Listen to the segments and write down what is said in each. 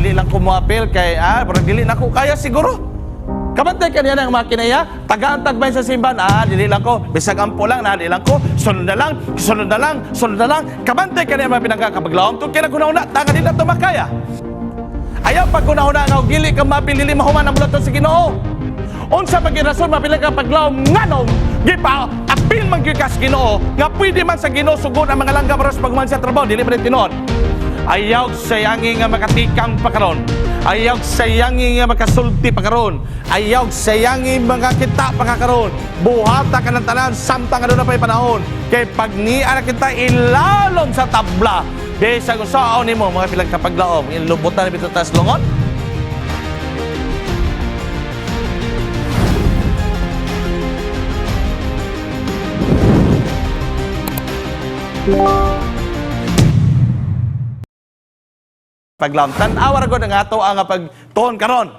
dili lang ko moapil kay murag dili na ko kaya siguro. Kabantay kaniya ng makina iya, tagaan tagbay sa simbahan, dili lang ko, bisag ampo lang, na, dili lang ko, sunod na lang, sunod na lang, sunod na lang. Kabantay kaniya mga pinagkakapaglaom, tungkol kaya naghuna-huna, tanga din na ito makaya. Ayaw pag-una-una nga, og dili ka mapil, dili mahuman ang bulaton sa Ginoo. Unsa pag rason mapila ka paglaom nganong gipa apil man gyud ka sa Ginoo nga pwede man sa Ginoo sugod ang mga langgam aros paghuman sa trabaho, dili man tinuod. Ayaw sayangi nga makatikang pa karon. Ayaw sayangi nga makasulti pa karon. Ayaw sayangi mga kita pa ka karon. Buhata ka ng tanan samtang aduna pa'y panahon. Kay pag niya na kita ilalom sa tabla, bisag usaon nimo mga pilang kapaglaom, ilubutan ni tas lungon. Paglaom. Tan-awa ra gud ang ato ang pagtuon karon.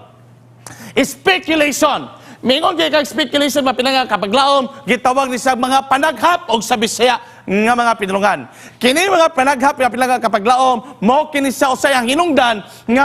Speculation. Mingon kay kag speculation mapinanga kapaglaom gitawag ni sa mga panaghap og sa Bisaya nga mga pinulungan. Kini mga panaghap nga pinanga kapaglaom mao kini sa usay ang hinungdan nga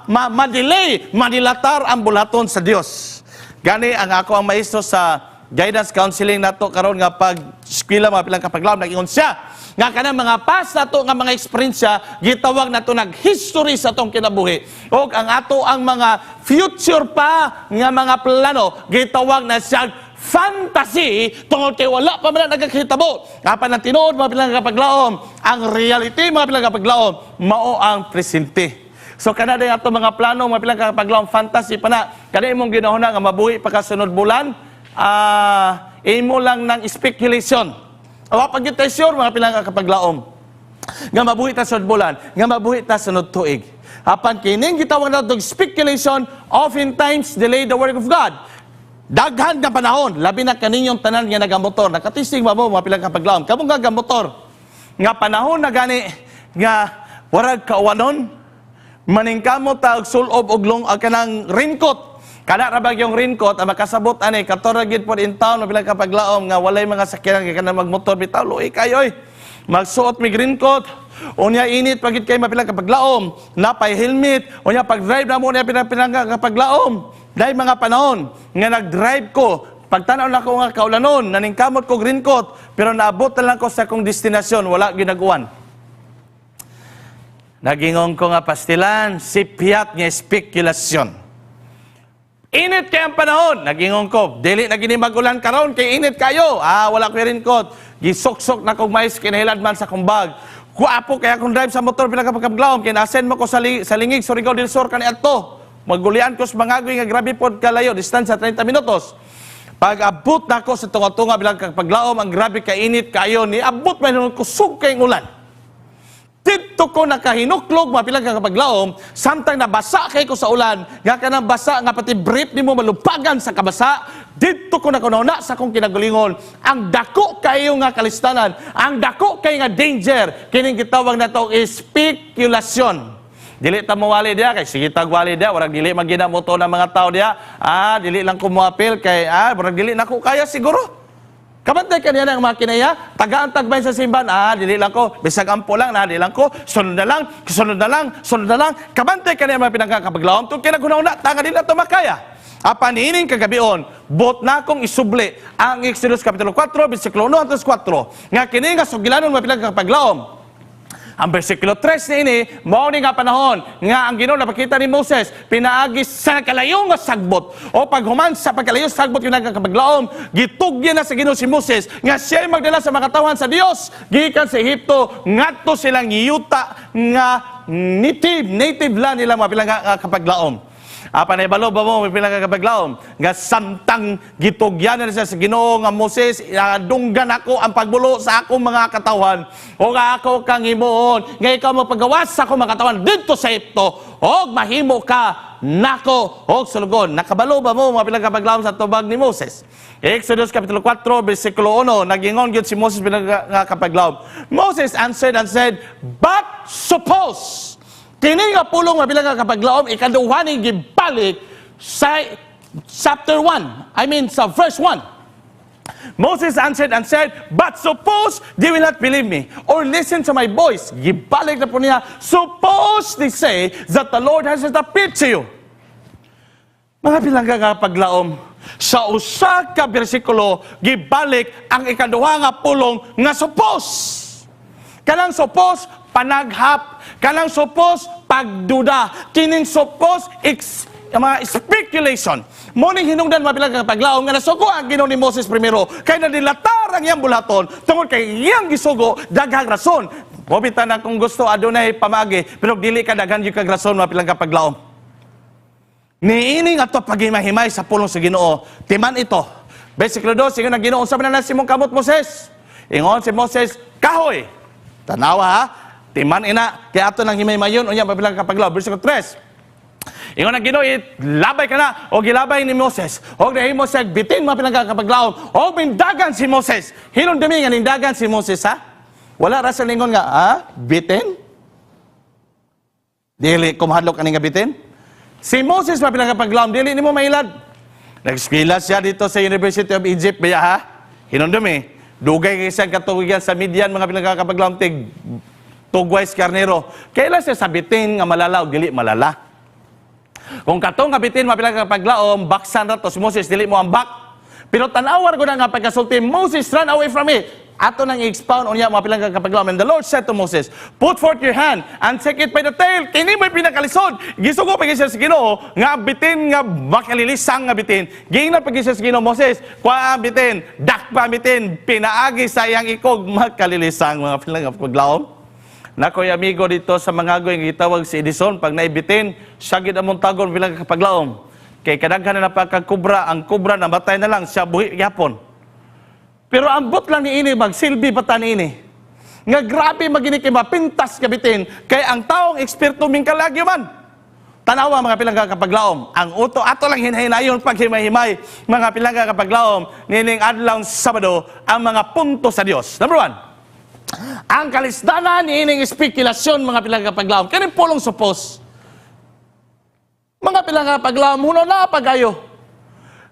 ma-delay, madilatar ang bulaton sa Dios. Gani ang ako ang maestro sa guidance counseling nato karon nga pag eskwela mga pilang kapaglaom, nag-ingon siya nga kanang mga past nato nga mga eksperyensya gitawag nato nag history sa atong kinabuhi, og ang ato ang mga future pa nga mga plano gitawag na siya fantasy tungod kay wala pa man nagkakitabo. Apan ang tinuod, mga pilang kapaglaom, ang reality, mga pilang kapaglaom, mao ang presente. So kana day ato mga plano, mga pilang kapaglaom, fantasy pa na. Kana imong ginahuna nga mabuhi pa ka sunod bulan, imo lang ng speculation. Awa pag kita sure, mga pilang kapaglaom, nga mabuhi ta sunod bulan, nga mabuhi ta sunod tuig. Apan kining gitawag nato speculation oftentimes delay the work of God. Daghan nga panahon, labi na kaninyong tanan nga nagamotor. Nakatising ba mo, mga pilang kapaglaom? Kamo nga gamotor nga panahon na gani nga warag kauwanon, maningkamot ta og sulob og long ang kanang raincoat. Kana ra ba yung raincoat ang makasabot ani kato ra gyud pod in town, bilang kapaglaom, nga walay mga sakyanan kay kanang magmotor bitaw luoy kayo oy. Magsuot mig raincoat. Unya init pagid kay mapilang kapaglaom, napay helmet, unya pag drive na mo niya pinang kapaglaom. Dahil mga panahon nga nag-drive ko, pagtanaw na ko nga kaulanon, naningkamot ko raincoat, pero naabot na lang ko sa akong destinasyon, wala ginaguan. Nagingon ko nga pastilan, sipyat nga spekulasyon. Init kay ang panahon. Nagingon ko, dili na gini magulan karon kay init kayo. Wala ko raincoat. Gisuksok na kog mais kinahilad man sa kong bag. Kuapo kay akong drive sa motor pila ka pagkablaom kay nasen mo ko sa Lingig, Surigao del Sur kani adto. Maggulian ko sa Mangagoy nga grabe pod kalayo, distansya 30 minutos. Pag abot nako sa tunga-tunga bilang paglaom, ang grabe ka init kayo, ni abot man kusog kay ulan. Dito ko nakahinuklog mapilang kakapaglaom, samtang nabasa kay ko sa ulan, nga kanang basa nga pati brief nimo malupagan sa kabasa, dito ko nakunona sa akong kinagulingon. Ang dako kayo nga kalistanan, ang dako kayo nga danger, kining gitawag nato spekulasyon. Dili ta mawali diya kay sige tagwali diya, warag dili magina mo to ng mga tao diya. Dili lang ko moapil kay warag dili na ko kaya siguro. Kabantay kaniya ng makina iya, tagaan tagbay sa simbahan, dili lang ko, bisag ampo lang, na, dili lang ko, sunod na lang, sunod na lang, sunod na lang. Kabantay kaniya mga pinagkakapaglaom, tungkol kinaghuna-una, tanga din na ito makaya. Apan ining kagabion, bot na akong isubli ang Exodus Kapitulo 4, versikulo 1 hangtod 4. Nga kini nga sugilanon mga pinagkakapaglaom. Ang versikulo 3 niini, mao ni nga panahon nga ang Ginoo napakita ni Moses pinaagi sa kalayo nga sagbot. O paghuman sa pagkalayo sagbot yung nagkakapaglaom, gitugyan na sa Ginoo si Moses nga siya magdala sa makatawan sa Dios gikan sa Ehipto ngadto silang yuta nga native land nila mga pilang kapaglaom. Apan naibalo ba mo, may pilang kapaglaom nga samtang gitugyan na siya sa Ginoo nga Moses, dunggan ako ang pagbulo sa akong mga katawan o nga ako kang himuon nga ikaw magpagawas sa akong mga katawan didto sa Ehipto og mahimo ka nako og sulugon. Nakabalo ba mo mga pilang kapaglaom sa tubag ni Moses? Exodus Kapitulo 4 versikulo 1, nagingon gyud si Moses bilang nga kapaglaom. Moses answered and said, "But suppose." Kini nga pulong mabilang nga kapaglaom, ikaduha ni gibalik sa chapter 1. I mean, sa verse 1. Moses answered and said, "But suppose they will not believe me or listen to my voice." Gibalik na po niya, "Suppose they say that the Lord has not appeared to you." Mga pilangga nga paglaom, sa usa ka bersikulo, gibalik ang ikaduha nga pulong nga "suppose." Kanang "suppose", panaghap. Kanang "suppose", pagduda. Kining "suppose", mga speculation. Mao ning hinungdan, mga pilangga nga paglaom, nga nasugo ang Ginoo ni Moses primero kay nadilatar ang iyang bulaton tungod kay iyang gisugo daghang rason. Mobita na kung gusto adunay pamagi, pero dili ka daghan gyud kag rason, mga pilangga paglaom. Niining ato paghimay-himay sa pulong sa Ginoo, timan ito. Versikulo 2, ingon ang Ginoo, "Unsa man na sa imong kamot, Moses?" Ingon si Moses, "Kahoy." Tanawa ha, timan ina, kaya ato nang himay-mayon, unya mabilang kapaglaom. Versikulo 3, ingon ang Ginoo, "Labay ka na." O gilabay ni Moses. O nahimo siya bitin, mga pinagkakapaglaom. O mindagan si Moses. Hinumdumi nga nindagan si Moses ha. Wala ra sa lingon nga, "Ah, bitin? Dili ko mahadlok ani nga bitin." Si Moses, mga pinagkapaglaom, dili nimo mailad. Nag-eskwela siya dito sa University of Egypt, baya ha? Hinumdumi, dugay kay siya katuwigan sa Midian, mga pinagkakapaglaom, tig tugway karnero. Kailan siya sa bitin nga malala o dili malala? Kung katong nga bitin, mga pinagkapaglaom, baksan ra to si Moses, dili mo ambak. Pero tanawar ko na nga pagkasulti, Moses run away from it. Ato nang i-expound unya, mga pinagkapaglaom. And the Lord said to Moses, "Put forth your hand and take it by the tail." Kini mo'y pinakalisod. Gisugo pa siya sa Ginoo nga bitin nga makalilisang nga bitin. Giingnan pa siya sa Ginoo, "Moses, kuha ang bitin, dakpa ang bitin," pinaagi sa iyang ikog, makalilisang, mga pinagkapaglaom. Nakoy amigo dito sa mga nga gitawag si Edison, pag naibitin, siya gid among tagon, bilang kapaglaom. Kay kadaghan na napakakubra, ang kubra namatay na lang, siya buhi yapon. Pero ambot lang ni ini, magsilbi pa ta niini. Nga grabe magini kay mapintas kabitin, kay ang taong eksperto mingkalagyo man. Tanawa, mga pilangga kapaglaom. Ang uto ato lang hinahinayon paghimay-himay, mga pilangga kapaglaom, nining adlaw Sabado ang mga punto sa Dios. Number one, ang kalisdanan ni ining spekulasyon, mga pilangga kapaglaom. Kaning pulong "suppose." Mga pilangga kapaglaom, huno na pagayo.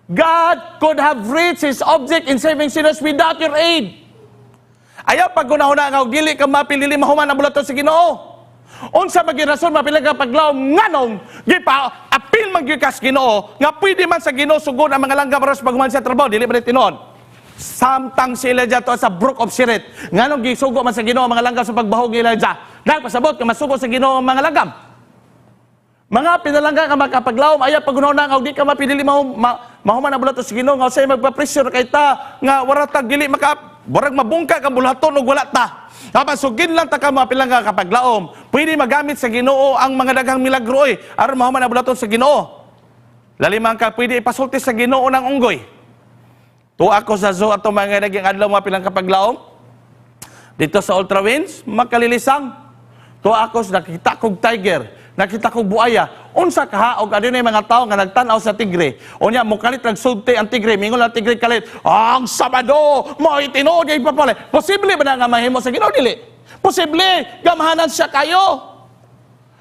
God could have reached His object in saving sinners without your aid. Ayaw pag-hunahuna nga og dili ka mapilili mahuman ang bulaton sa Ginoo. Unsa man rason, mga pilangga paglaom, nganong gipa apil man gyud ka sa Ginoo nga pwede man sa Ginoo sugod ang mga langgam aros paghuman sa trabaho, dili ba ni tinuod? Samtang si Elijah to sa Brook of Cherith, nganong gisugo man sa Ginoo ang mga langgam sa pagbahog ni Elijah? Nagpasabot nga masugo sa Ginoo ang mga langgam. Mga pinalangga nga makapaglawom, ayaw paghunahuna nga di ka mapidili mahuman ang bulaton sa Ginoo nga usay magpa-pressure kay ta nga wala ta dili maka burag mabungkag ang bulaton og wala ta. Apan sugin lang ta ka, mga pilangga kapaglaom. Pwede magamit sa Ginoo ang mga daghang milagro oy aron mahuman ang bulaton sa Ginoo. Laliman ka pwede ipasulti sa Ginoo ng unggoy. Tuwa ko sa zoo ato mga naging adlaw, mga pilang kapaglaom. Dito sa Ultrawings, makalilisang. Tuwa ako sa nakita kog tiger, nakita kog buaya. Unsa kaha og adunay mga tawo nga nagtan-aw sa tigre. Unya mokalit nagsulti ang tigre, mingon ang tigre kalit, "Ang Sabado, mo'y tinuod kay papalay." Posible ba na nga mahimo sa Ginoo dili? Posible, gamhanan siya kayo.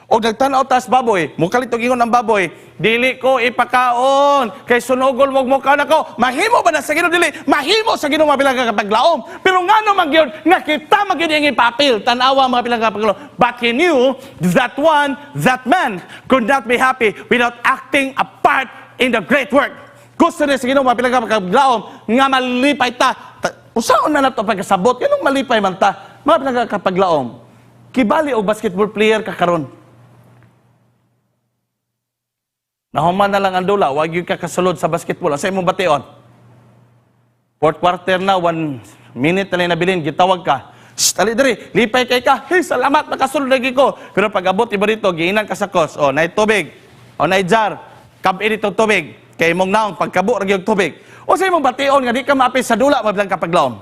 O nagtan-aw tas baboy, mukalit og ingon ang baboy, "Dili ko ipakaon kay sunugol mo mukha nako." Mahimo ba na sa Ginoo dili? Mahimo sa Ginoo, mga bilang kapaglaom. Pero ngano man gyud nga kita man gyud ang ipapil? Tan-awa, mga bilang kapaglaom. But he knew that one, that man could not be happy without acting a part in the great work. Gusto niya sa Ginoo, mga bilang kapaglaom, nga malipay ta. Usaon na nato pagkasabot, ganong malipay man ta? Mga bilang kapaglaom. Kibali og basketball player ka karon. Nahuman na lang ang dula, wag yung kakasulod sa basketball. Asa imong bation? Fourth quarter na, 1 minute na lang nabilin, gitawag ka. "Shh, dali diri, lipay kay ka. Hey, salamat, nakasulod lagi ko." Pero pag abot iba dito, giinan ka sa coach. "O, naay tubig. O, naay jar. Kab-in itong tubig. Kay imong naong, pagkabo, ra gyud tubig." O sa imong bation nga di ka maapil sa dula, mabilang kapaglaom?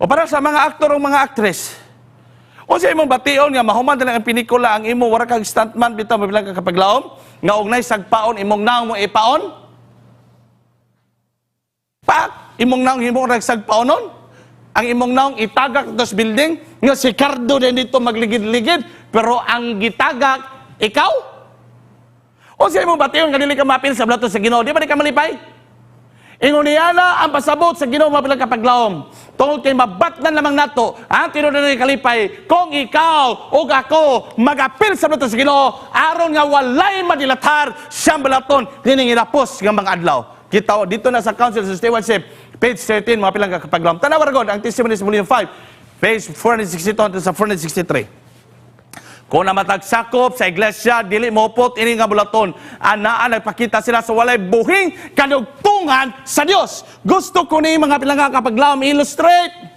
O para sa mga aktor o mga actress, o sa imong bation nga mahuman na lang ang pelikula ang imo wara kag stuntman bitaw, mabilang ka kapaglaom, nga og nay sagpaon imong naong mo ipaon? Pak, imong naong himo rag sagpaonon? Ang imong naong itagak dos building nga si Cardo din dito magligid-ligid pero ang gitagak ikaw? O sa imong bation nga dili ka maapil sa bulaton sa Ginoo, di ba di ka malipay? Ingon niana ang pasabot sa Ginoo, mga pilang kapaglaom. Tungod kay mabatnan lamang nato ang tinuod nga kalipay kung ikaw ug ako magapil sa sa Ginoo aron nga walay madilatar siyang balaton nining inapos nga mga adlaw. Kita dito na sa Counsels of Stewardship, page 13, mga pilang kapaglaom. Tanawa ra gud ang Testimonies Volume 5, page 462 until sa 463. Kung namatag sakop sa iglesia, dili moupot ini nga bulaton. Anaa nagpakita sila sa walay buhing kadugtungan sa Dios. Gusto ko ni, mga pilang kapaglaom, illustrate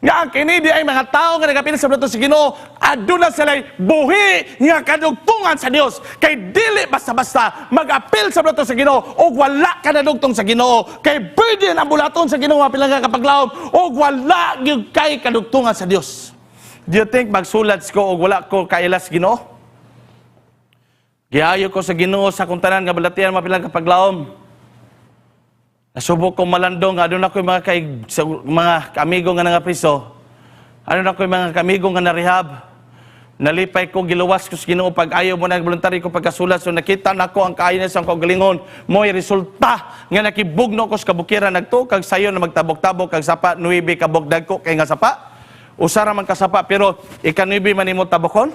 nga ang kini di ay mga tao nga nagapil sa bulaton sa Ginoo, aduna sila buhi nga kadugtungan sa Dios. Kay dili basta-basta mag-apil sa bulaton sa Ginoo ug wala ka nadugtong sa Ginoo. Kay burden ang bulaton sa Ginoo, mga pilang kapaglaom, ug wala gyud kay kadugtungan sa Dios. Do you think magsulat ko og wala ko kailas Ginoo? Giayo ko sa Ginoo sa akong tanan nga balatian, mga pilang kapaglaom. Nasubok ko malandong, aduna ko'y mga kay, sa, mga amigo nga nangapriso. Aduna ko'y mga kamigo nga narehab. Nalipay ko, giluwas ko sa Ginoo pag ayaw mo na voluntary ko pagkasulat. So nakita nako ang kaayo niya sa akong kaugalingon. Mo'y resulta nga nakibugno ko sa kabukiran, nagtuo kag sayo na magtabok-tabok kag sapa, nuibe kabok, dagko kay nga sapa. Usa ra man kasapa pero ikanuibe man nimo tabokon.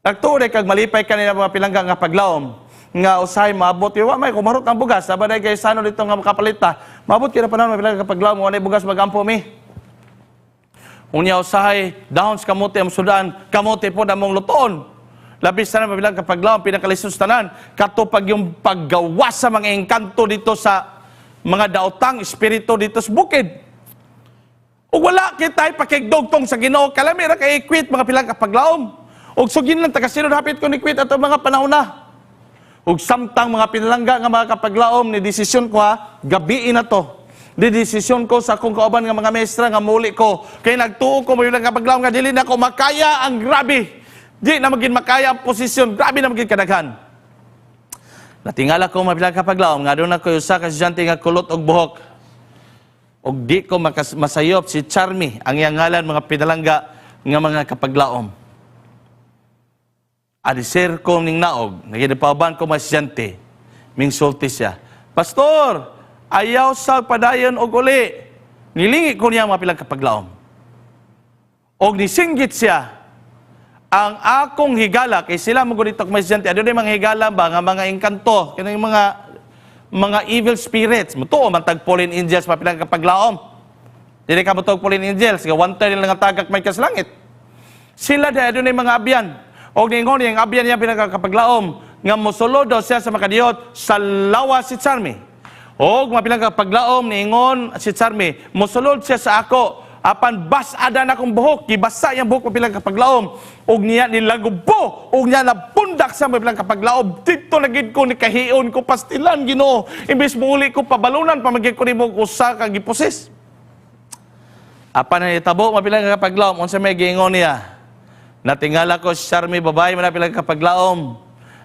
Nagtuo kag malipay kanila, mga pilangga nga paglaom, nga usahay maabot wa may kumarot ang bugas sabi na kay sano dito nga makapalita maabot kay na panahon, mga pilangga kapaglaom, wa bugas, magampo mi. Unya usahay dahon sa kamote ang sudan, kamote po namong lutoon. Labis na mga bilang kapaglaom, pinakalisod sa tanan kato pag yung paggawas sa mga engkanto dito sa mga daotang espiritu dito sa bukid. Ug wala kita'y pakigdugtong sa Ginoo, kalami ra kay quit, mga pilang kapaglaom. Ug sugin lang taga sinod hapit ko ni quit ato mga panahon na. Ug samtang, mga pinalangga nga mga kapaglaom, ni desisyon ko ha, gabiin na to. Ni desisyon ko sa akong kauban nga mga maestra nga muli ko. Kay nagtuo ko, mga pilang kapaglaom, nga dili na ko makaya ang grabe. Di na magin makaya ang posisyon, grabe na magin kadaghan. Natingala ko, mga pilang kapaglaom, nga aduna ko usa ka estudyante nga kulot og buhok. Og di ko masayop, si Charmy ang iyang ngalan, mga pinalangga nga mga kapaglaom. Adiser ko ning naog, nagidapauban ko mga estudyante, ming sulti siya, "Pastor, ayaw sa padayon og uli." Nilingi ko niya, mga pilang kapaglaom. Og nisinggit siya, ang akong higala, kay sila mo dito mga estudyante, adunay mga higala ba, nga mga engkanto, kanang mga evil spirits. Mutuo man tag fallen angels, mga pilang kapaglaom. Dili ka mo fallen angels, nga one third nila nga tagak may kas langit. Sila di adunay mga abyan. Og ningon yang abyan niya pinakakapaglaom nga mosulod daw siya sa makadiyot sa lawas si Charmy. Og mga pinakapaglaom, niingon si Charmy, mosulod siya sa ako apan bas-ada na akong buhok, gibasa iyang buhok, mapilang kapaglaom. Og niya nilagubo, og niya napundak sa mapilang kapaglaom. Dito na gid ko ni kahion ko, pastilan Ginoo. Imbes muuli ko, pabalunan pa magyud ko nimo usa ka gipusis. Apan na itabo, mapilang kapaglaom, unsa may giingon niya? Natingala ko si Charmy, babae man, pilang kapaglaom.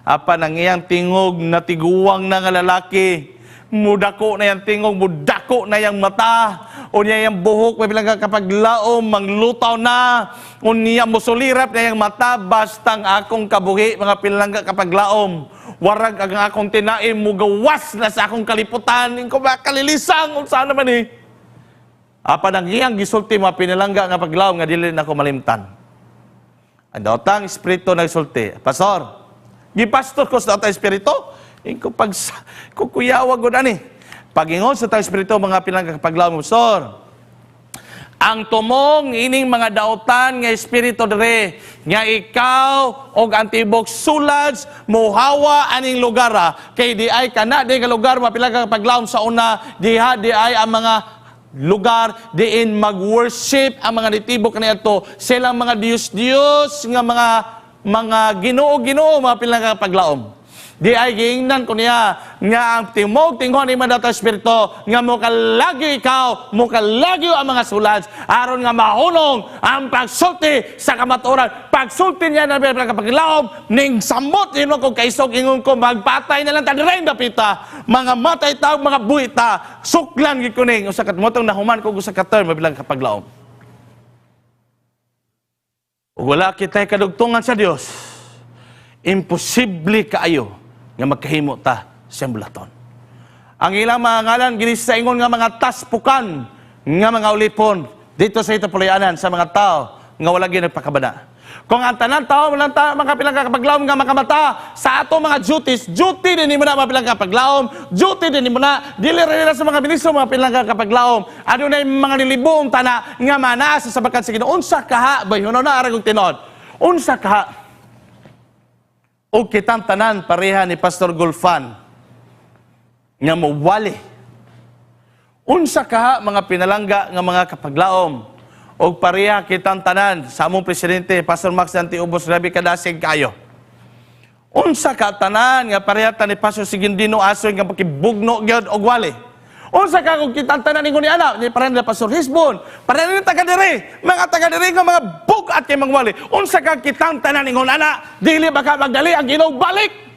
Apan ang iyang tingog natiguwang na nga lalaki. Mudako na yang tingog, mudako na yang mata. Unya yang buhok, may bilang kapaglaom, manglutaw na. Unya musulirap na yang mata, bastang akong kabuhi, mga pilangga kapaglaom. Warag ang akong tinaim, mugawas na sa akong kaliputan. Ingko ba, kalilisang, unsa naman eh. Apan ang iyang gisulti, mga pinalangga nga paglaom, nga dili na ko malimtan. Ang daotang espiritu nagsulti, "Pastor," gipastor ko sa daotang espiritu, ingko pag kukuyawag ko ani. Pagingon sa daotang espiritu, mga pinalangga kapaglaom, "Pastor, ang tumong ining mga daotan nga espiritu dire nga ikaw og ang tibok sulads mohawa aning lugar ah. Kay di ay kana di nga lugar, mapila ka paglaom, sa una diha di ay ang mga lugar diin mag-worship ang mga nitibok kaniadto silang mga Diyos-Diyos nga mga Ginoo-Ginoo, mga pila ka paglaom. Di ay giingnan ko niya nga ang timog tingon ni mandato espiritu nga mokalagyo ikaw, mokalagyo ang mga sulads aron nga mahunong ang pagsulti sa kamatuoran." Pagsulti niya na kapaglaom, ning samot ingon ko kaisog, ingon ko, "Magpatay na lang ta diri dapita, mga matay ta, mga buhi ta, suklan gid ko ning usa ka motong." Nahuman ko usa ka term, mabilang kapaglaom. Ug wala kita'y kadugtungan sa Dios, imposible kaayo nga magkahimo ta sa bulaton. Ang ilang mga ngalan ginis sa ingon nga mga taspukan nga mga ulipon dito sa ito pulayanan sa mga tao nga wala gyud nagpakabana. Kung ang tanan tao walang ta mga pilang kapaglaom nga makamata sa ato mga duties, duty din nimo na, mga pilang kapaglaom, duty din nimo na, dili ra sa mga ministro, mga pilang kapaglaom. Adunay mga nilibong tana nga manaa sa sabakan sa Ginoo. Unsa kaha bayhuno na arag og tinuod? Unsa kaha? Og kitang tanan pareha ni Pastor Gulfan nga mowali. Unsa kaha, mga pinalangga nga mga kapaglaom, og pareha kitang tanan sa among presidente, Pastor Max Dante Ubos, grabe kadasig kayo. Unsa ka tanan nga pareha ta ni Pastor Sigindino Asoy nga pakibugno gyud og wali. Unsa ka kung kitang tanan ingon ni ana ni pareha ni Pastor Hisbon, pareha ni taga diri, mga taga diri nga mga bug-at kay mangwali. Unsa ka kitang tanan ingon ana, dili ba ka magdali ang Ginoo balik?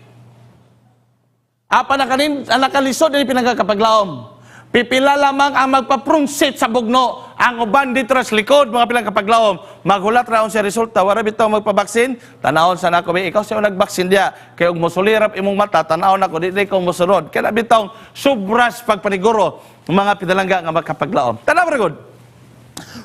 Apa na kanin ang nakalisod ni pinagkakapaglaom. Pipila lamang ang magpaprunsit sa bugno. Ang uban dito sa likod, mga pilang kapaglaom. Maghulat raon sa resulta. Wala bitaw magpabaksin. Tanawon sa nako, ikaw siya nagbaksin diya. Kay og mosulirap imong mata, tanawon nako, di ko mosunod. Kaya bitaw sobras pagpaniguro, mga pinalangga nga makapaglaom. Tanaw ra gud.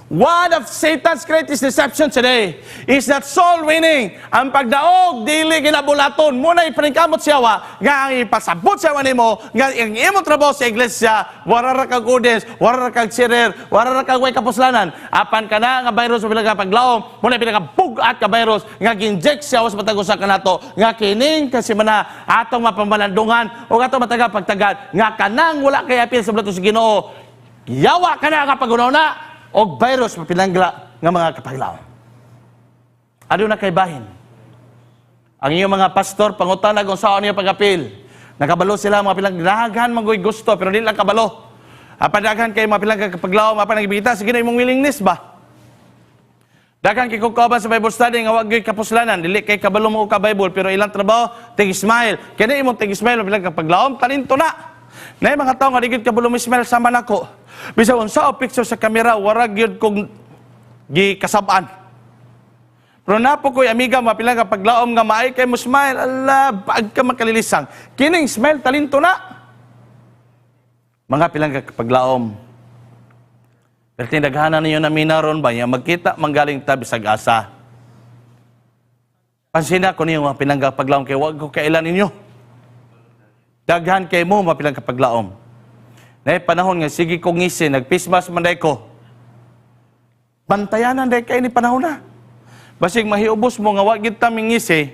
One of Satan's greatest deception today is that soul winning. Ang pagdaog, dili ginabulaton. Muna ipaningkamot siya nga ang ipasabot siya nimo, nga ang imong trabaho sa iglesia, wala ra kag audience, wala ra kag cheerer, wala ra kag way kapuslanan. Apan kana nga virus sa pinaka paglaom, muna pinaka-bug-at ka virus nga ginject siya sa matag usa kanato, nga kining kasi mana atong mapamalandungan o atong mataga pagtagad, nga kanang wala kay apil sa bulaton sa Ginoo, yawa kana nga pagunaw og virus mapinangla nga mga kapaglaom. Aduna kay bahin. Ang iyong mga pastor, pangutana kung saan niyo pag-apil. Nakabalo sila, mga pilang daghan man gusto pero di lang kabalo. Apan daghan kay mga pilang kapaglaom, apan nagibita sige na imong willingness ba. Daghan kay kauban sa Bible study nga wag gyud kapuslanan, dili kay kabalo mo ka Bible pero ilang trabaho tig smile. Kani imong tig smile, bilang kapaglaom, talento na. Nay mga tao nga di gyud kabalo mo smile sama nako. Bisan unsa o picture sa kamera, wara gyud kong gikasab-an. Pero napo ko'y amiga, mapila ka paglaom nga maay kay mo smile, ala, baag ka makalilisang. Kining smile, talento na. Mga pilang ka paglaom. Pero tinaghanan ninyo na minaron ba niya, magkita manggaling tabi sa asa. Pansina ko niyo mga pilang paglaom kay wag ko kailan ninyo. Daghan kay mo mapilang kapaglaom. Na panahon nga sige ko ngisi, nagpismas man day ko. Bantayanan day kay ni panahon na. Basig mahiubos mo nga wa gid ta mingisi.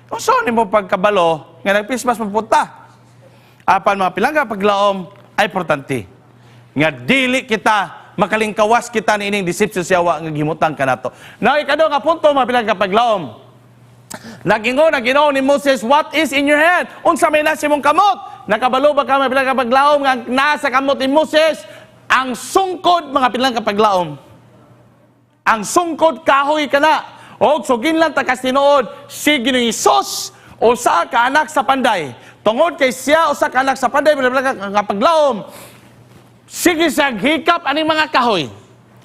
Unsa nimo pagkabalo nga nagpismas man punta? Apan mga pilang paglaom ay importante. Nga dili kita makalingkawas kita ni ining deception sa yawa nga gihimutang kanato. Now ikado nga punto, mga pilang kapaglaom. Nagingon ang Ginoo ni Moses, "What is in your hand?" Unsa may nasa imong kamot? Nakabalo ba ka, mga pilang kapaglaom, nga ang nasa kamot ni Moses ang sungkod, mga pilang kapaglaom? Ang sungkod kahoy kana. Og suginlan ta kas tinuod si Ginoong Hesus usa ka anak sa panday. Tungod kay siya usa ka anak sa panday, mga pilang kapaglaom, sige siya hikap aning mga kahoy.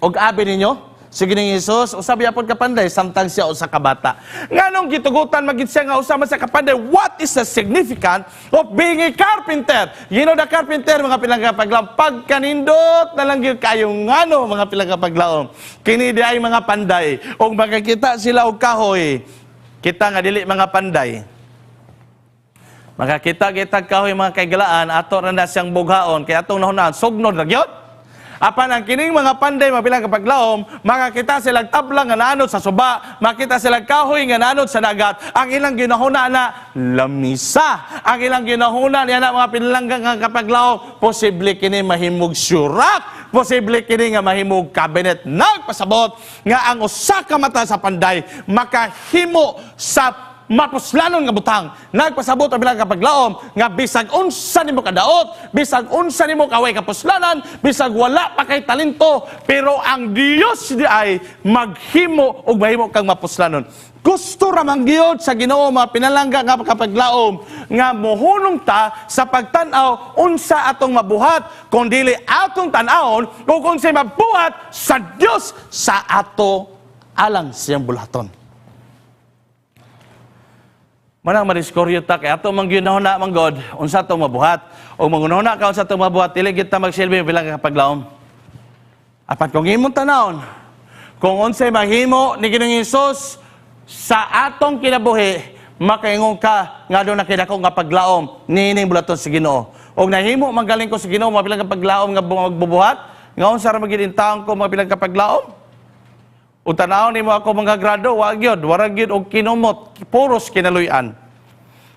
Og abi ninyo, si Ginoong Hesus, usa yapon ka panday samtang siya usa ka bata. Nganong gitugutan magid siya nga usa man siya ka panday? What is the significance of being a carpenter? You know the carpenter, mga pilang kapaglaom, pagkanindot na lang gyud kayo ngano, mga pilang kapaglaom. Kini di ay mga panday og makakita sila og kahoy. Kita nga dili mga panday, makakita kita kahoy, mga kaigalaan, ato ra na siyang bughaon kay atong nahunaan sugnod ra gyud. Apan ang kining mga panday, mabilang kapaglaom, makakita silang tabla nga naanod sa suba, makita silang kahoy nga naanod sa dagat. Ang ilang ginahuna na lamisa. Ang ilang ginahuna niya na, mga pinalanggang nga kapaglaom, posible kini mahimog surak, posible kini nga mahimog cabinet. Nagpasabot nga ang usa ka mata sa panday makahimo sa mapuslanon nga butang. Nagpasabot ang bilang kapaglaom nga bisag unsa nimo kadaot, bisag unsa nimo kaway kapuslanan, bisag wala pa kay talento, pero ang Dios di ay maghimo og mahimo kang mapuslanon. Gusto ra man gyud sa Ginoo, mga pinalangga nga kapaglaom, nga mohunong ta sa pagtan-aw unsa atong mabuhat, kung dili atong tan-awon kung unsay mabuhat sa Dios sa ato alang siyang bulaton. Manang madiskuryo ta kay ato mang ginahuna man god unsa to mabuhat. O mangunahuna ka unsa to mabuhat, dili gyud ta magsilbi bilang kapaglaom. Apan kung imong tanawon, kung unsay mahimo ni Ginoong Hesus sa atong kinabuhi, makaingon ka nga aduna kay dako nga paglaom niining bulaton sa Ginoo. Og nahimo magaling ko sa Ginoo mabilang kapaglaom nga magbubuhat, nga unsa ra magid ko mabilang kapaglaom? O tanaw nimo ako mga grado, wa gyud, wara gyud og kinumot, puros kinaluy-an.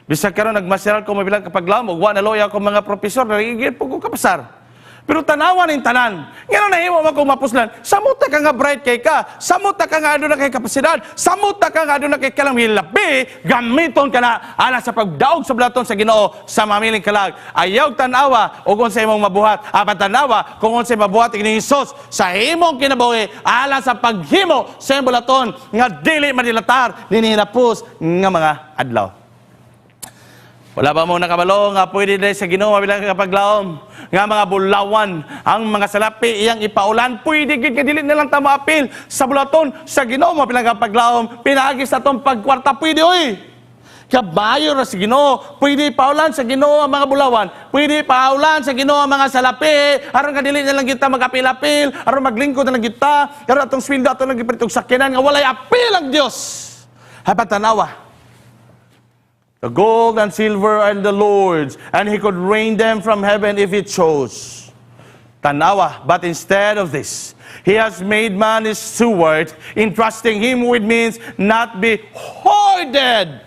Bisag karon nagmasteral ko mabilang kapaglaom, ug wa naluya ako mga profesor, narigid po ko kapasar. Pero tanawa ning tanan. Ngano nahimo man kong mapuslan? Samot ka nga bright kay ka, samot ka nga aduna kay kapasidad, samot ka nga aduna kay kalang hilabi, gamiton ka na ala sa pagdaog sa bulaton sa Ginoo sa mamiling kalag. Ayaw tanawa og unsay imong mabuhat, apan tanawa kung unsay mabuhat ni Hesus sa imong kinabuhi ala sa paghimo sa imong bulaton nga dili madilatar nininapos nga mga adlaw. Wala ba mo nakabalo nga pwede dahil sa Ginoo mabilang kapaglaom nga mga bulawan ang mga salapi iyang ipaulan? Pwede gid kay dili na lang ta moapil sa bulaton sa Ginoo mabilang kapaglaom pinaagi sa atong pagkwarta. Pwede oy, kabayo ra sa Ginoo. Pwede paulan sa Ginoo ang mga bulawan, pwede paulan sa Ginoo ang mga salapi aron ka dili na lang kita magapil-apil, aron maglingkod na lang kita, aron atong sweldo ato lang gipalit og sakyanan nga walay apil ang Dios. Hapat tanawa. The gold and silver are the Lord's, and He could rain them from heaven if He chose. Tanawa, but instead of this, He has made man His steward, entrusting him with means not be hoarded.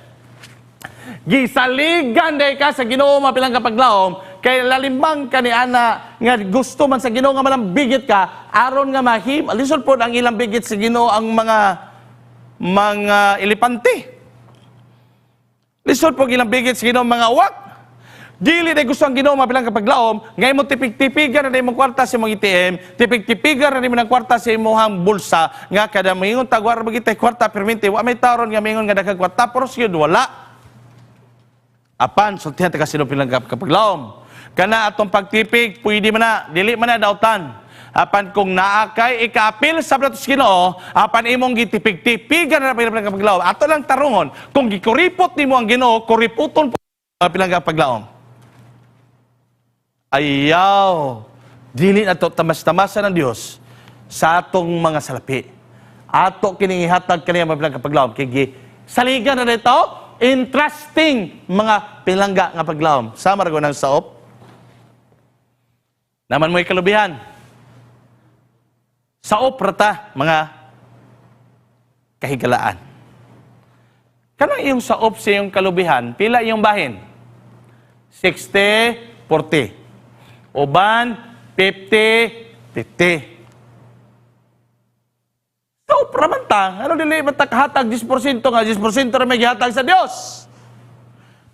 Gisaligan day ka sa Ginoo mapilang kapaglaom, kay lalimang ka ni ana nga gusto man sa Ginoo nga malambigit ka aron nga mahim. Lisod pod ang ilang bigit sa Ginoo ang mga elepante. Lisod po ilang bigit sa Ginoo mga uwak. Dili na gusto ang Ginoo mabilang kapaglaom, ngay mo tipig-tipigan na imong kwarta sa imong ATM, tipig-tipigan na imong kwarta sa imong bulsa, nga kada moingon tagwar magitay kwarta permente, wa may taron nga moingon nga daghang kwarta, pero gyud wala. Apan sultihan ta kasino pilang kapaglaom. Kana atong pagtipig, pwede man na, dili man na dautan. Apan kung naa kay ikaapil sa bulaton sa Ginoo, apan imong gitipig-tipigan na pilang kapaglaom. Ato lang tarungon, kung gikuripot nimo ang Ginoo, kuriputon po pilang kapaglaom. Ayaw, dili na to tamas-tamasa ng Dios sa atong mga salapi. Ato kining ihatag kaniya mabilang kapaglaom kay gi saligan na dito interesting mga pilangga nga paglaom. Sama ra ng saop. Naman mo'y kalubihan. Saop rata mga kahigalaan. Kanang iyong saop sa iyong kalubihan, pila iyong bahin? 60, 40. Uban, 50, 50. Saop ra man ta. Ano dili man ta kahatag 10% nga 10% ra may gihatag sa Dios?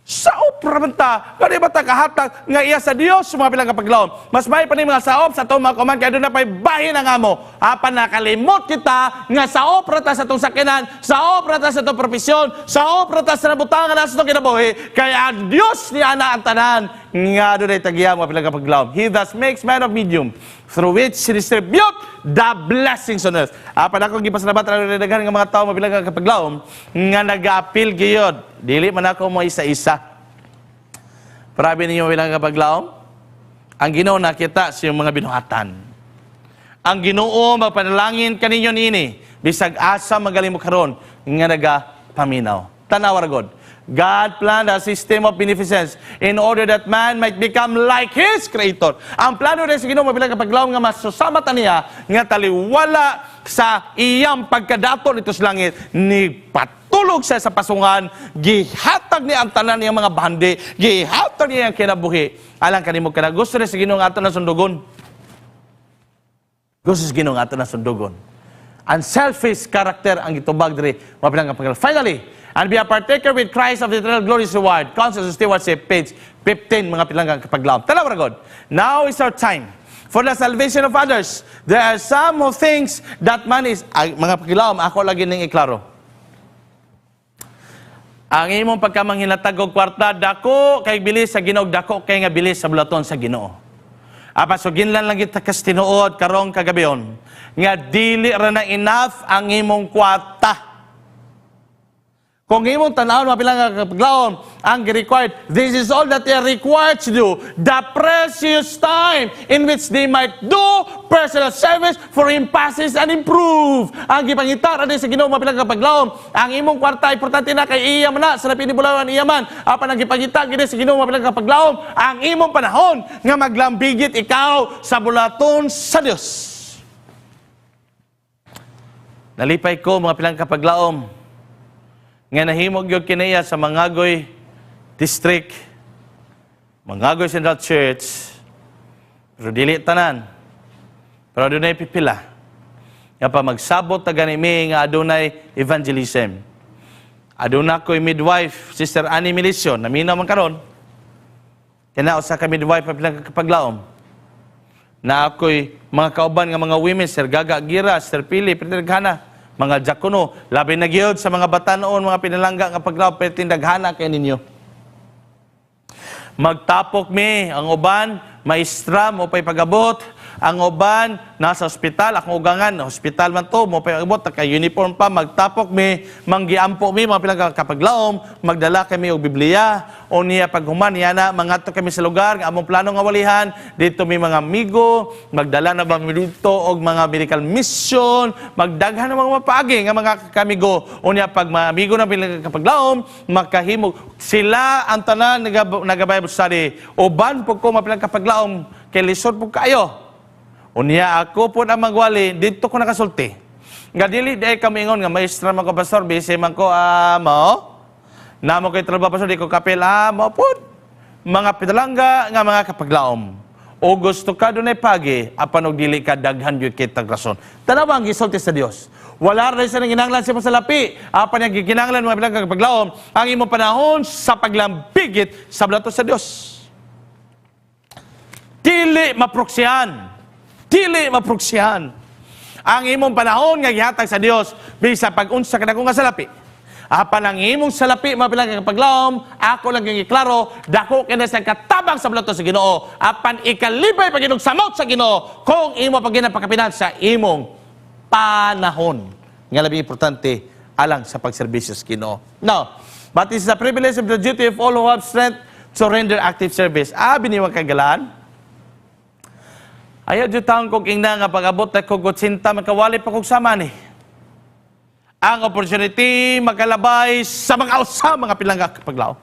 Saop ra man ta. Kani ba ta kahatag nga iya sa Dios mga pilang kapaglaom? Mas may pa ni mga saop sa atong mga kuman kay aduna pay bahin ang amo. Apan nakalimot kita nga saop ra ta sa atong sakyanan, saop ra ta sa atong profesyon, saop ra ta sa nabutang nga nasa atong kinabuhi. Kay ang Dios ni ana ang tanan nga adunay tagiya mga pilang kapaglaom. He thus makes man of medium through which he distribute the blessings on earth. Apan ako gipasalamatan ang daghan nga mga tawo mabilang kapaglaom nga nagaapil gayod. Dili man ako mo isa-isa. Prabi ninyo bilang kapaglaom, ang Ginoo nakita sa iyong mga binuhatan. Ang Ginoo magpanalangin kaninyo niini bisag asa magaling mo karon nga nagapaminaw. Tanawa ra god. God planned a system of beneficence in order that man might become like his creator. Ang plano rin sa Ginoo mabilang kapaglaom nga masusama ta niya nga taliwala sa iyang pagkadato nito sa langit ni patulog siya sa pasungan, gihatag niya ang tanan niyang mga bandi, gihatag niya ang kinabuhi. Alang kanimo kana gusto rin sa Ginoo nga ato na sundugon. Gusto sa Ginoo nga ato na sundugon. Unselfish character ang gitubag diri mabilang kapaglaom. Finally, and be a partaker with Christ of the eternal glorious reward. Counsels of Stewardship, page 15, mga pilanggang kapaglaom. Tanawa ra god. Now is our time for the salvation of others. There are some who thinks that man is, ay, mga paglaom, ako lagi ning iklaro. Ang imong pagkamanghinatag og kwarta, dako kay bilis sa Ginoo, dako kay nga bilis sa bulaton sa Ginoo. Apan suginlan lang kita kas tinuod karong kagabion nga dili ra na enough ang imong kwarta. Kung imong tan-awon, mga pilang kapaglaom, ang required, this is all that they are required to do. The precious time in which they might do personal service for emphasis and improve. Ang gipangita ra sa Ginoo, mga pilang kapaglaom, ang imong kwarta importante na kay iya man na sa lapi ni bulawan iya man. Apan ang gipangita gid sa Ginoo, mga pilang kapaglaom, ang imong panahon nga maglambigit ikaw sa bulaton sa Dios. Nalipay ko, mga pilang kapaglaom, nga nahimo gyud kiniya sa Mangagoy District, Mangagoy Central Church, pero dili tanan. Pero adunay pipila nga pa magsabot ta gani mi nga adunay evangelism. Aduna ko'y midwife, Sister Annie Milicio, naminaw man karon. Kana usa ka midwife pa pilang kapaglaom. Na ako'y mga kauban nga mga women, Sir Gaga Gira, Sir Pili, Pinaghana, mga diakono, labi na gyud sa mga batanon, mga pinalangga nga paglaom, pero tindaghana kay ninyo. Magtapok mi, ang uban, maestra, mo pa'y pagabot. Ang uban, nasa ospital, akong ugangan, hospital man to, mo pa'y pagabot, naka-uniform pa, magtapok mi, manggiampo mi, mga pilang kapaglaom, magdala kami og Biblia, o niya paghuman, niya na, mangadto kami sa lugar, nga among plano nga walihan, dito mi mga amigo, magdala na ba mi dito og mga medical mission, magdaghan ng mga mapaagi nga mga kamigo, o niya pag mga amigo na pilang kapaglaom, makahimog, sila ang tanan naga Bible study, uban po ko mapilang kapaglaom, kay lisod po kayo. Unya ako po na magwali, dito ko nakasulti. Nga dili di kami ingon nga maestra man ko, pastor, busy man ko, ah, mao. Namo kay trabaho, pastor, di ko kapil, ah, mao pod. Mga pinalangga nga mga kapaglaom. O gusto ka dunay pagi, apan og dili ka daghan gyud kay rason. Tanawa ang gisulti sa Dios. Wala rin sa nanginanglan sa imong salapi. Apan ang gikinanglan, mga pinalangga kapaglaom, ang imong panahon sa paglambigit sa bulaton sa Dios. Dili maproksihan. Dili maproksihan. Ang imong panahon nga gihatag sa Dios bisa pag-unsa ka nga salapi. Apan ang imong salapi, mga pilang kapaglaom, ako lang yung iklaro, dako kini sa katabang sa bulaton sa Ginoo. Apan ikalibay pag samot sa Ginoo kung imo pag ginapakapinan sa imong panahon. Nga labi importante alang sa pagserbisyo sa Ginoo. Now, but it is the privilege of the duty of all who have strength to render active service. Ah, biniwang kagalaan. Ayaw dyan taong kong ingna nga pag-abot na kog 80 makawali pa kog sama ni. Ang opportunity makalabay sa mga usa mga pilangga kapaglaom.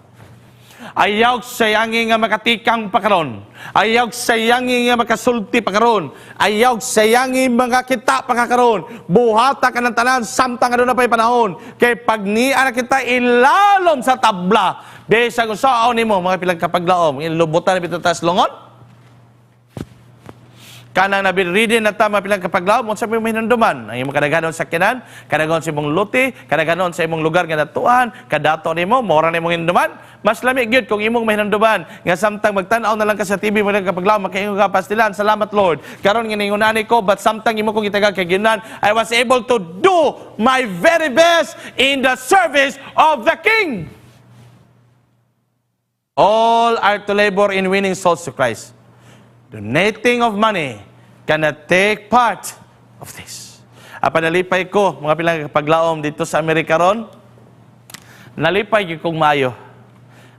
Ayaw sayangi nga makatikang pa karon. Ayaw sayangi nga makasulti pa karon. Ayaw sayangi mga kita pa karon. Buhata ka ng tanan samtang aduna pa'y panahon. Kay pag niya na kita ilalom sa tabla, bisag unsaon nimo, mga pilang kapaglaom, ilubutan na bitaw tas lungon. Kanang nabiridi na ta, mga pilang kapaglaom, unsa may mahinumduman? Ang imong kadaghanon sa kinan, kadaghanon sa imong luti, kadaghanon sa imong lugar nga natuan, kadato nimo, mora na imong hinumduman. Mas lami gyud kung imong mahinumduman nga samtang magtan-aw na lang ka sa TV, mga kapaglaom, makaingon ka, "Pastilan, salamat Lord. Karon nga ani ko, but samtang imo kong gitagag kay ginan, I was able to do my very best in the service of the King." All are to labor in winning souls to Christ. Donating of money cannot take part of this. Apan nalipay ko, mga pilang paglaom dito sa Amerika ron, nalipay gyud kong maayo.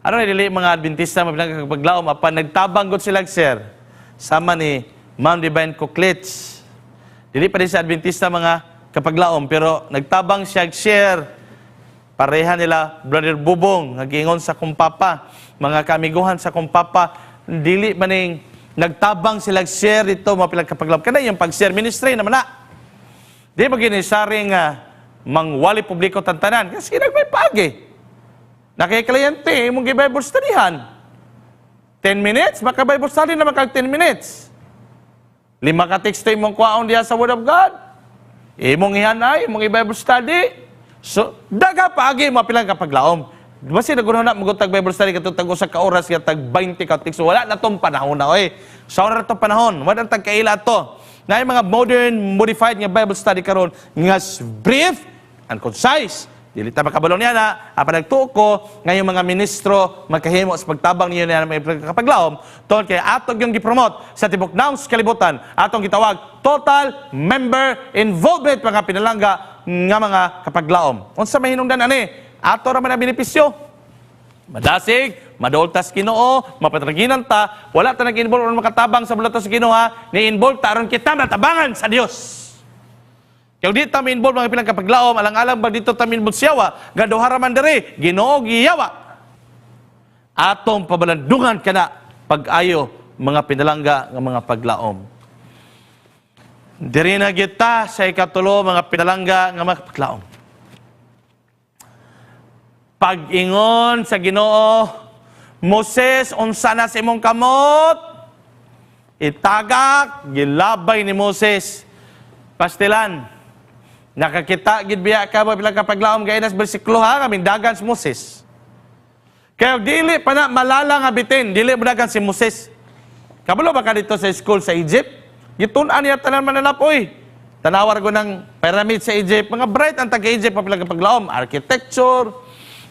Ano na dili mga Adventista, mga pilang paglaom, apan nagtabang gud sila, sir. Sama ni Ma'am Divine Kuklits. Dili pa din sa Adventista, mga kapaglaom, pero nagtabang siya share. Pareha nila Brother Bubong, nagingon sa kong papa, mga kamiguhan sa kong papa, dili maning nagtabang sila share dito, mga pilang kapaglaom. Kana yung pag-share ministry naman na. Di ba ginisari nga mangwali publiko tantanan? Kasi nagmay pagi. Nakikliyente, imong gi-Bible studyhan. 10 minutes, maka Bible study naman kag 10 minutes. Lima ka teksto imong kuhaon diha sa Word of God. Imong ihanay, imong i-Bible study. So, daga paagi, mga pilang kapaglaom. Basta nagunaw na magutag Bible study katong tag usa ka oras ya tag 20 ka teksto. Wala na tong panahon na oy. Sa na tong panahon, wala tag kaila to. Na mga modern modified nga Bible study karon nga brief and concise. Dili ta makabalo niya na, apan nagtuo ko ngayong mga ministro magkahimo sa pagtabang niyo niya may kapaglaom tungod kay atong yung gipromote sa tibok naong kalibutan, atong gitawag total member involvement, mga pinalangga nga mga kapaglaom. Unsa may hinungdan ani? Ato ra man ang benepisyo. Madasig, maduol tas Ginoo, mapatraginan ta, wala ta nag-involve aron makatabang sa bulato sa Ginoo ha, ni-involve ta aron kita matabangan sa Dios. Kaya di ta mi-involve, mga pilang kapaglaom, alang-alang ba dito ta mi-involve siyawa, nga duha ra man diri, Ginoo giyawa. Atong pabalandungan kana pag-ayo, mga pinalangga nga mga paglaom. Diri na kita sa ikatulo, mga pinalangga nga mga paglaom. Pag-ingon sa Ginoo, "Moses, unsa na sa imong kamot?" Itagak, gilabay ni Moses. Pastilan, nakakita gid biya ka ba, bilang kapaglaom, gaya nas bersikulo ha, kaming dagan si Moses. Kaya dili pa na malala nga bitin, dili mo dagan si Moses. Kabalo ba ka dito sa school sa Egypt? Gitun-an niya tanan mananapoy. Tanawar ko ng pyramid sa Egypt. Mga bright ang taga-Egypt pa bilang kapaglaom. Architecture,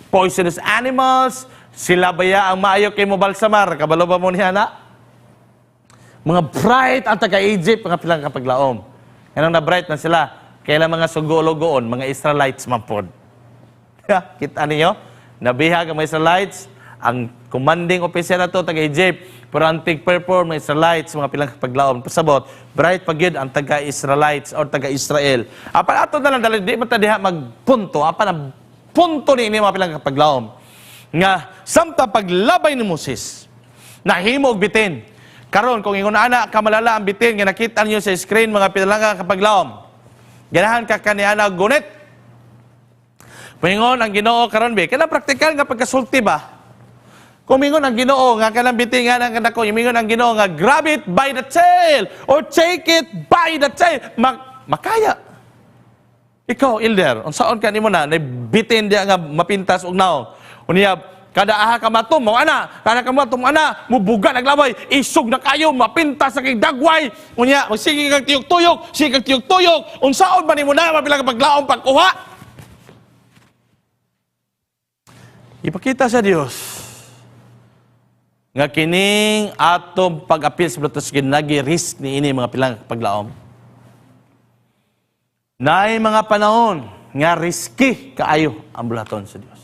poisonous animals, sila baya ang maayo kay mo balsamar. Kabalo ba mo niya na? Mga bright ang taga-Egypt, mga pilang kapaglaom. Anong na bright na sila? Kailan mga sugo-lugoon, mga Israelites man pod. Kita niyo? Nabihag ang mga Israelites, ang commanding officer na to, taga-Egypt, pero ang tig-perform, mga Israelites, mga pilang kapaglaom. Pasabot, bright pa gyud ang taga-Israelites or taga-Israel. Apan ato na lang, dali, di man ta diha magpunto, apan ang punto ni ini, mga pilang kapaglaom, nga samtang paglabay ni Moses, nahimo og bitin. Karon kung ingon ana kamalala ang bitin nga nakita niyo sa screen, mga pinalangga kapaglaom. Ganahan ka kaniana gunit. Pingon ang Ginoo karon be, kana praktikal nga pagkasulti ba? Kumingon ang Ginoo nga kanang bitin nga nang kanako, mingon ang Ginoo nga "Grab it by the tail or take it by the tail." Makaya. Ikaw, elder, unsaon ka nimo na, bitin diya nga mapintas og naong. Unya, kada aha ka matum, mo ana, kada ka matum ana, mubuga naglaway, isog na kayo, mapintas sa kay dagway. Unya, magsige kang tiyok-tuyok, sige kang tiyok-tuyok, unsaon ba nimo na mabilang paglaom pagkuha? Ipakita sa Dios nga kining atong pag-apil sa Bluetooth nagi risk ni ini, mga pilang paglaom. Naay mga panahon nga risky kaayo ang bulaton sa Dios.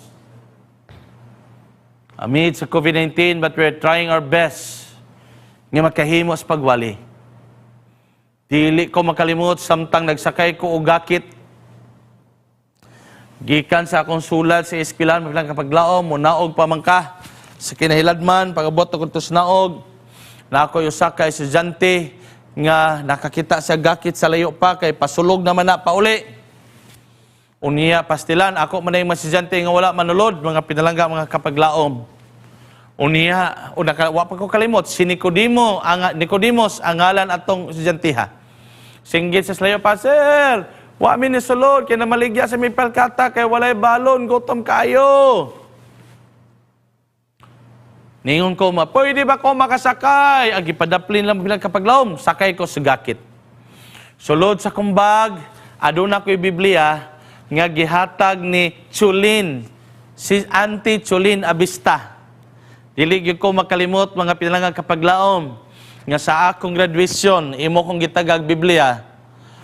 Amid sa COVID-19, but we're trying our best nga makahimo sa pagwali. Dili ko makalimot samtang nagsakay ko og gakit gikan sa akong sulad sa eskwelahan, bilang kapaglaom, munaog pa man ka sa kinahiladman, pag-abot ko sa naog, na ako'y usa ka estudyante nga nakakita sa gakit sa layo pa kay pasulog naman na pauli. Unya, pastilan, ako man yung estudyante nga wala manulod, mga pinalangga mga kapaglaom. Unya, una ka, wa pa ko kalimot, si Nicodemo, ang Nicodemos ang ngalan atong estudyante ha. Singgit sa layo pa, "Sir, wa mi ni sulod kay namaligya sa mi palkata kay walay balon, gutom kayo." Ningon ko, "Ma, pwede ba ko makasakay?" Ang gipadaplin lang bilang kapaglaom, sakay ko sa gakit. Sulod sa kumbag, aduna ko'y Biblia nga gihatag ni Chulin, si Auntie Chulin Abista. Dili gyud ko makalimot, mga pinalanggang kapaglaom, nga sa akong graduation, imo kong gitagag Biblia,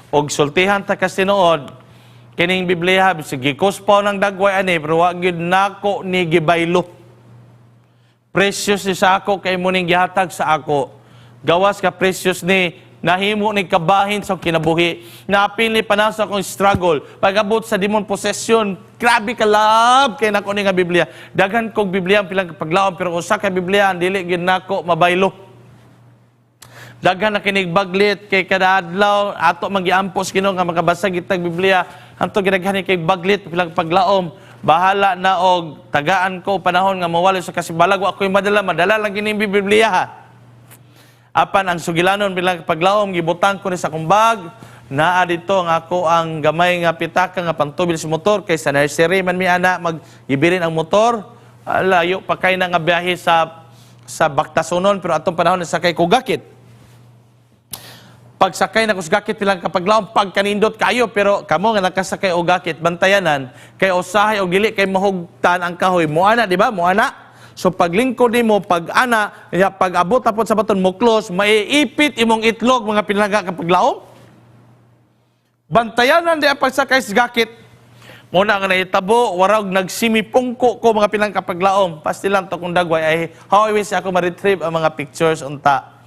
og sultihan ta kas tinuod, kining Biblia, bisag gikuspaw ng dagway ani, pero wa gyud nako ni gibaylo. Precious ni sa ako kay mo ning gihatag sa ako. Gawas ka precious ni, nahimo ni kabahin sa kinabuhi. Naapil ni panahon sa akong struggle. Pag-abot sa demon possession, grabe ka love kay nako ni nga Biblia. Daghan kog Biblia ang pilang paglaom, pero usa ka Biblia ang dili gyud nako mabaylo. Daghan na kinig baglit kay kada adlaw ato magiampos Ginoo nga makabasa gitag Biblia. Hanto gidaghan ni kay baglit, pilang paglaom. Bahala na og tagaan ko panahon nga mawali sa kasibalag, wa ko'y madala, madala lang kini Biblia ha. Apan ang sugilanon, bilang paglaom, gibutang ko ni sa kumbag, naa dito ang ako ang gamay nga pitaka nga pantubil sa motor kay sa nursery man mi ana magibilin ang motor. Ah, layo pa kay na nga biyahe sa Bactasonon, pero atong panahon sakay ko gakit. Pagsakay na ko sa gakit, pilang kapaglaom, pagkanindot kayo, pero kamo nga nakasakay og gakit, bantayanan kay usahay og dili kay mahugtan ang kahoy mo ana, di ba? Mo ana, so paglingkod nimo pag ana ya, pag abot tapos sa baton mo close, maiipit imong itlog, mga pinalangga kapaglaom. Bantayanan di ang pagsakay sa gakit. Muna nga nahitabo, warag nagsimipungko ko, mga pinang kapaglaom. Pastilan to kong dagway ay how I wish ako ma-retrieve ang mga pictures unta.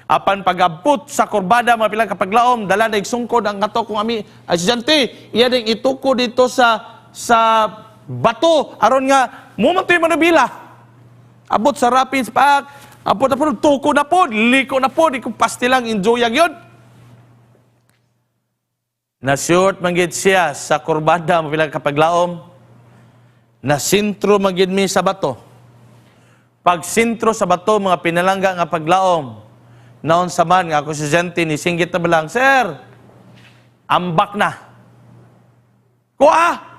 Apan pag-abot sa kurbada, mga pilang kapaglaom, dala na sungkod ang kato kong ami estudyante, iya ding ituko dito sa bato aron nga mo man to'y manubila. Abot sa rapids pak, abot na po, tuko na po, liko na po, di ko pastilang enjoy yun. Na-short man gid siya sa kurbada, mga pilang kapaglaom. Na sentro man gid mi sa bato. Pag sentro sa bato, mga pinalangga nga paglaom, naon sa man nga ako estudyante ni singgit na balang, "Sir, ambak na." Kuha!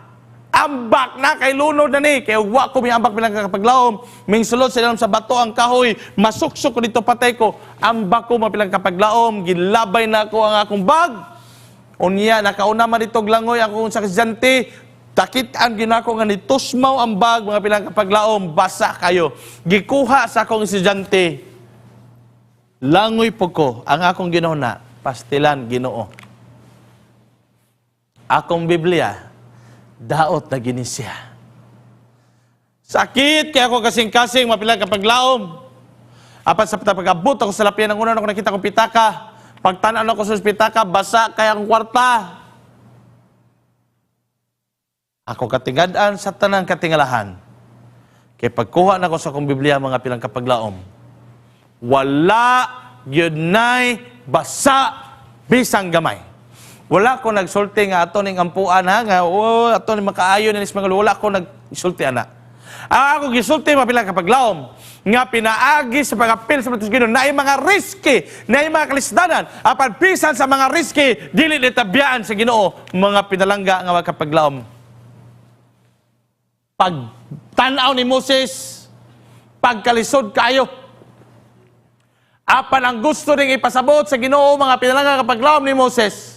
Ambak na kay lunod na ni. Kay wa ko may ambak bilang kapaglaom. Ming sulod sa ilalim sa bato ang kahoy. Masuksok ko dito, patay ko. Ambak ko, mapilang kapaglaom. Gilabay na ako ang akong bag. Unya, nakauna man dito langoy akong sa estudyante. Takit-an ginako nga nitusmaw ang bag, mga pilang kapaglaom, basa kayo. Gikuha sa akong estudyante. Langoy po ko, ang akong Ginoo na, pastilan, Ginoo. Akong Biblia, daot na gini siya. Sakit kaya ako kasing-kasing, mapilang kapaglaom. Apan sa pag-abot ako sa lapian ng una ako nakita kong pitaka. Pagtanaw ako sa pitaka, basa kaya akong kwarta. Ako katingad-an sa tanang katingalahan. Kay pagkuha na ko sa akong Biblia, mga pilang kapaglaom, wala gyud nay basa bisang gamay. Wala ko nagsulti nga ato ning ampuan ha, nga oh, ato ning makaayo ni mga, wala ko nagsulti ana. Ang ako gisulti, mapila kapaglaom, nga pinaagi sa pagapil sa Ginoo naay mga riski, naay mga kalisdanan, apan bisan sa mga riski dili nitabiyaan sa Ginoo, mga pinalangga nga mga kapaglaom. Pag tan-aw ni Moses, pagkalisod kayo. Apan ang gusto ring ipasabot sa Ginoo, mga pinalangga kapaglaom, ni Moses.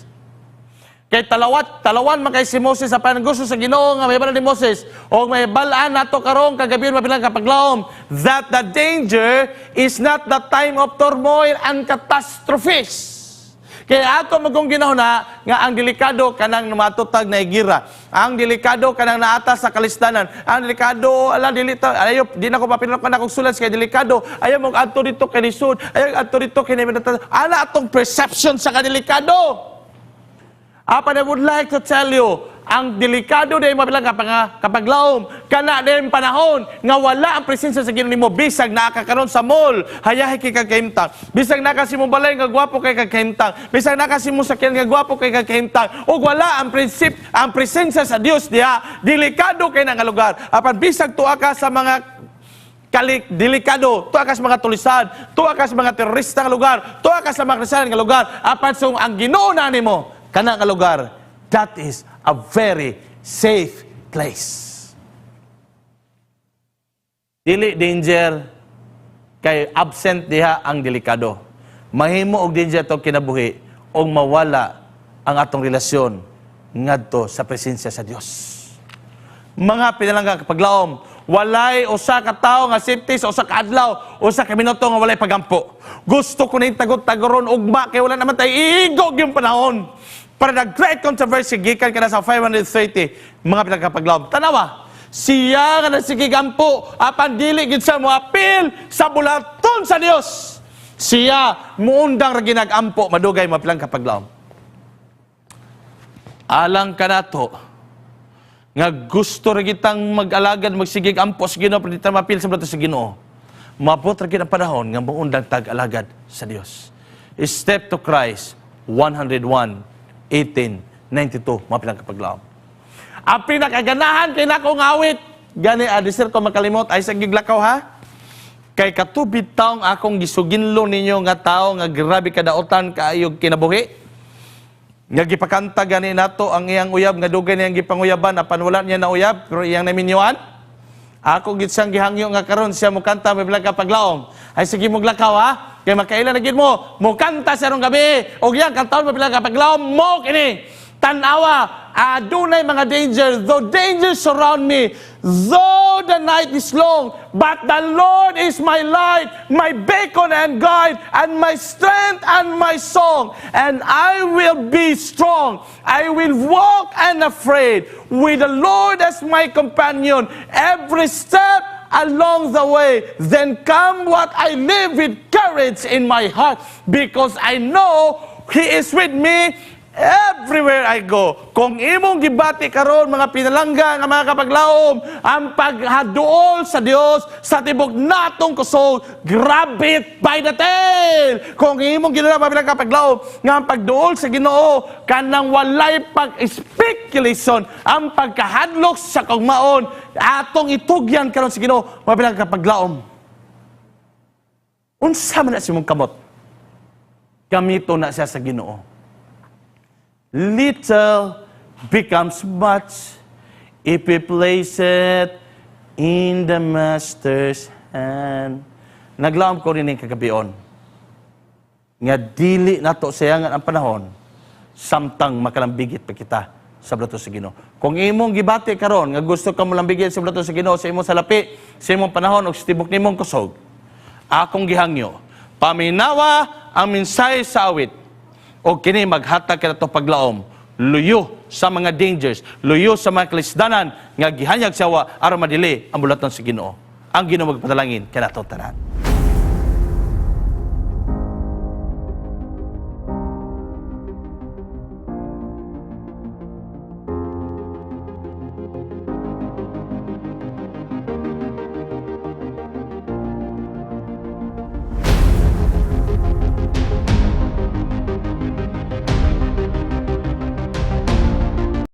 Kay talawat, talawan man kay si Moses, apan ang gusto sa Ginoo nga may ni Moses o may balaan nato karong kagabi, mapilang kapaglaom, that the danger is not the time of turmoil and catastrophes. Kaya ato magong ginahuna nga ang delikado kanang matutag na gira. Ang delikado kanang naata sa kalisdanan. Ang delikado ala dili ta ayo di na ko mapinok na kog sulat kay delikado. Ayaw mo adto dito kay lisod. Ayaw adto dito kay ana atong perception sa kadelikado. Apan I would like to tell you, ang delikado din mabilang kapag kapaglaom, kana din panahon nga wala ang presensya sa Ginoo nimo. Bisag naa ka karon sa mall, hayahi kay kag kahimtang. Bisag naa ka sa imong balay nga gwapo kay kag kahimtang. Bisag naa ka sa imong sakyan nga gwapo kay kag kahimtang. Ug wala ang prinsip, ang presensya sa Dios diha, delikado kay na nga lugar. Apan bisag tuwa ka sa mga kalik delikado, tuwa ka sa mga tulisan, tuwa ka sa mga terorista nga lugar, tuwa ka sa mga Kristiyan nga lugar, apan sung ang Ginoo na nimo, kana nga lugar, that is a very safe place. Dili danger kay absent diha ang delikado. Mahimo og danger to kinabuhi og mawala ang atong relasyon ngadto sa presensya sa Dios. Mga pinalangga kapaglaom, walay usa ka tawo nga safety sa usa ka adlaw, usa ka minuto nga walay pagampo. Gusto ko ning tagot-tagoron ugma kay wala naman tay iigog yung panahon. Para the great controversy gikan kana sa 530, mga pinagkapaglaom. Tanawa, siya nga nagsigigampo apan dili gid siya moapil sa bulaton sa Dios. Siya muundang ra ginagampo madugay, mapilang kapaglaom. Alang kanato nga gusto ra kitang mag-alagad, magsigig ampo sa Ginoo, pero di ta mapil sa bulaton sa Ginoo. Mabot ra gid ang panahon nga muundang tag-alagad sa Dios. Step to Christ 101 1892, mapilang kapaglaom. Ang pinakaganahan kay nako nga awit gani adisir ko makalimot ay sa giglakaw ha. Kay katubit taong akong gisuginlo ninyo nga tao nga grabe kadaotan kaayog kinabuhi. Nga gipakanta gani nato ang iyang uyab nga dugay niyang gipanguyaban apan wala niya nauyab pero iyang naminyuan. Ako gid siyang gihangyo nga karon siya mokanta, may bilang kapaglaom. Ay sige moglakaw ha. Kay makaila na gid mo, mokanta siya rong gabi. Og iyang kantaon, may bilang kapaglaom mo kini. Tanawa, Adunay mga danger, though dangers surround me, though the night is long, but the Lord is my light, my beacon and guide, and my strength and my song. And I will be strong. I will walk unafraid, with the Lord as my companion, every step along the way. Then come what I live with courage in my heart, because I know He is with me everywhere I go. Kung imong gibati karon, mga pinalangga nga mga kapaglaom, ang paghaduol sa Dios sa tibok natong kusog, grab it by the tail. Kung imong ginawa, mga kapaglaom, nga ang pagduol sa Ginoo kanang walay pag-speculation, ang pagkahadlok sa kaugmaon, atong itugyan karon sa Ginoo, mga pinalangga kapaglaom. Unsa man na sa imong kamot? Gamito na siya sa Ginoo. Little becomes much if we place it in the Master's hand. Naglaom ko rin yung kagabion nga dili nato sayangan ang panahon samtang makalambigit pa kita sa bulaton sa Ginoo. Kung imong gibati karon nga gusto ka molambigit sa bulaton sa Ginoo sa imong salapi, sa imong panahon ug sa tibok nimong kusog, akong gihangyo, paminawa ang mensahe sa awit o kini maghatag kanato paglaom, luyo sa mga dangers, luyo sa mga kalisdanan nga gihanyag sa yawa aron madili ang bulaton sa Ginoo. Ang Ginoo magpadalangin kanato tanan.